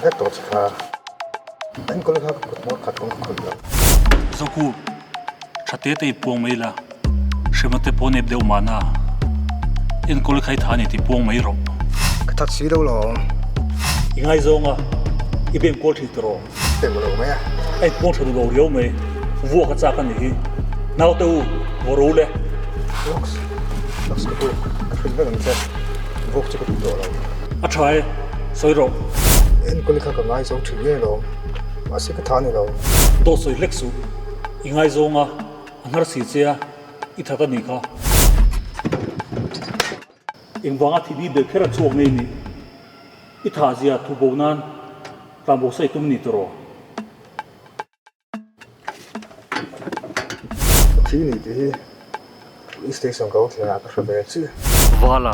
vek tawh che kha. Enkawl kha ka kut hmawr khat pawn ka khawih lo. Zoku, tha te te i puang mai la, hremna te pawh nep deuh mahna. Enkawl kha i tha a ni tih puang mai rawh. Ka that si lo lawm. I ngaizawng a, i beng kual thin tawh rawh. Teuh lo mai a. A inpuang tha duh lo riau mai. Vuak a chak a nih hi. Naute u, vaw ro le. Lux, Lux ka pu, ka hrilh vek ang che. Vuak chu ka duh tawh lo. A tha e, sawi rawh. Enkawl kha ka ngaizawng thin ngei alawm. Mahse ka tha a ni lo. Dawt sawi hlek suh. I ngaizawng a, a hnar si che a, i that a nih kha. Engvanga thi ber kher a chhuak ngei nih? I thah zia thu bo nan tlanbo sa i tum ni tawh rawh. Ka thi ni tih hi Police Station ka lo thlen ah ka hre ve chiah. Vala,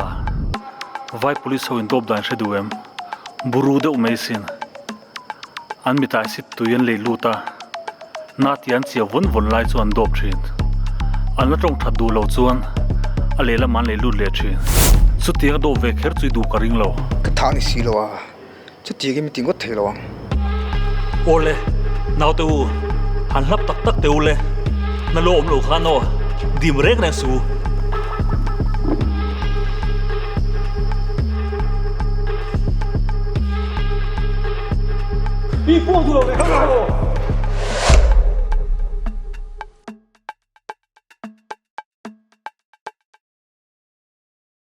Vai Police ho in dawp dan hre duh em? Buru deuh mai sin. An mitai sit tui an lei lut a, na tih an chiah vawn vawn lai chu an dawp thin. An la tawng that duh lo chuan a lehlam an lei lut leh thin. Chutiang a dawp ve kher chu i duh ka ring lo. Ka thah ni si lo a, chutiang in mi ti ngawt thei lo ang. Awle, naute u, han hlap tak tak teh u le, na lo awm lo khan aw, dim reng reng su.